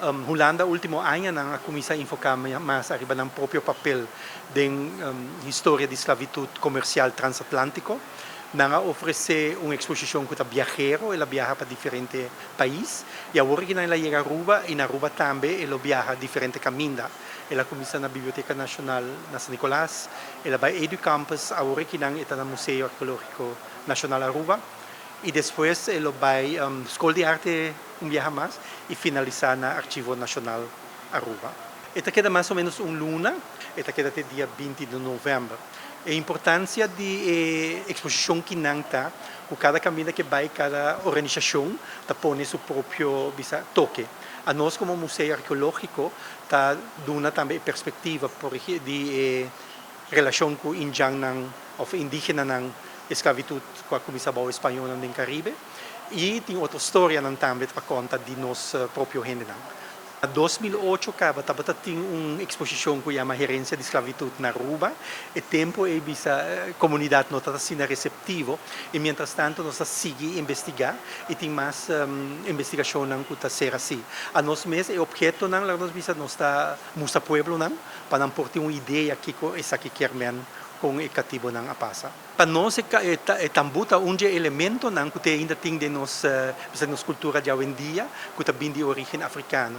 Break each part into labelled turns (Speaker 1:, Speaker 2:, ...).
Speaker 1: Hulanda último añanan a kuminsá enfoká mas riba nan propio papel den historia di sklabitut komersial transatlántiko. Nan a ofresé un eksposishon ku ta biahero, el a biaha pa diferente pais. I awor ku el a yega Aruba, i na Aruba tambe el a biaha diferente kaminda. El a kuminsá na Biblioteka Nashonal na San Nicolas, el a bai Educampus, awor ku ta na Museo Arkeológiko Nashonal Aruba. I despues el a bai Skol di Arte un biaha mas i finalisá na Archivo Nashonal Aruba. E ta keda mas o ménos un luna, e ta keda te dia 20 di novèmber. E importansia di e eksposishon akinan ta, ku kada kaminda ku bai, kada organisashon ta pone su propio, bisa, toke. Anos komo museo arkeológiko ta duna tambe perspektiva por di relashon ku indjannan òf indígenanan, sklabitut ku a kuminsá spañónan den Karibe i tin otro storianan tambe pa konta di nos propio hendenan. Na 2008 kaba tabata tin un eksposishon ku yama Herensia di Sklabitut na Aruba. E tempu ei, bisa, komunidat no tabata asina reseptivo i mientras tantu nos a sigui investigá i tin mas investigashonnan ku ta ser asina. Anos mes e ophetonan, nos bisa, nos ta mustra pueblonan pa nan por tin un idea kiko esaki kiermen kon e katibunan a pasa. Pa nos e tambú ta un elementonan ku ainda tin den nos, bisa, nos kultura di awendia, ku ta bin di orígen afrikano.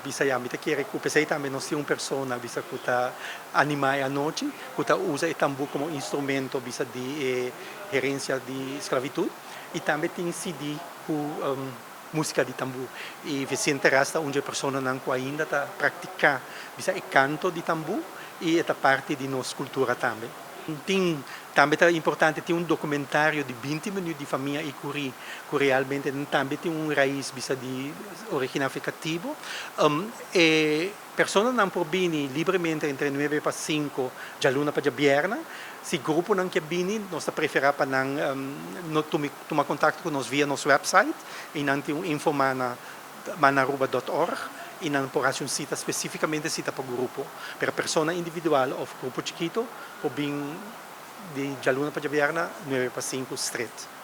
Speaker 1: Bisa ya, mi ta kere ku p'esei tambe nos tin un persona, bisa, ku ta animá e anochi, ku ta usa e tambú komo instrumento, bisa, di herensia di sklabitut i tambe tin CD ku músika di tambú. I Vicente Ras ta un personanan ku ainda ta praktiká, bisa, e kanto di tambú i ta parti di nos kultura tambe. Tin tambe ta importante, tin un dokumentario di 20 minüt di famia Ecury, ku realmente tambe tin un rais, bisa, di orígen afrikativo. E personanan por bini libremente entre 9 pa 5, djaluna pa djabièrnè. Si gruponan ke bini, nos ta preferá pa nan no tuma kontakto ku nos via nos website i nan tin un info mana manaruba.org i nan por hasi un sita spesífikamente, sita pa grupo. Pero persona individual òf grupo chikitu por bin di djaluna pa djabièrnè 9 pa 5 straight.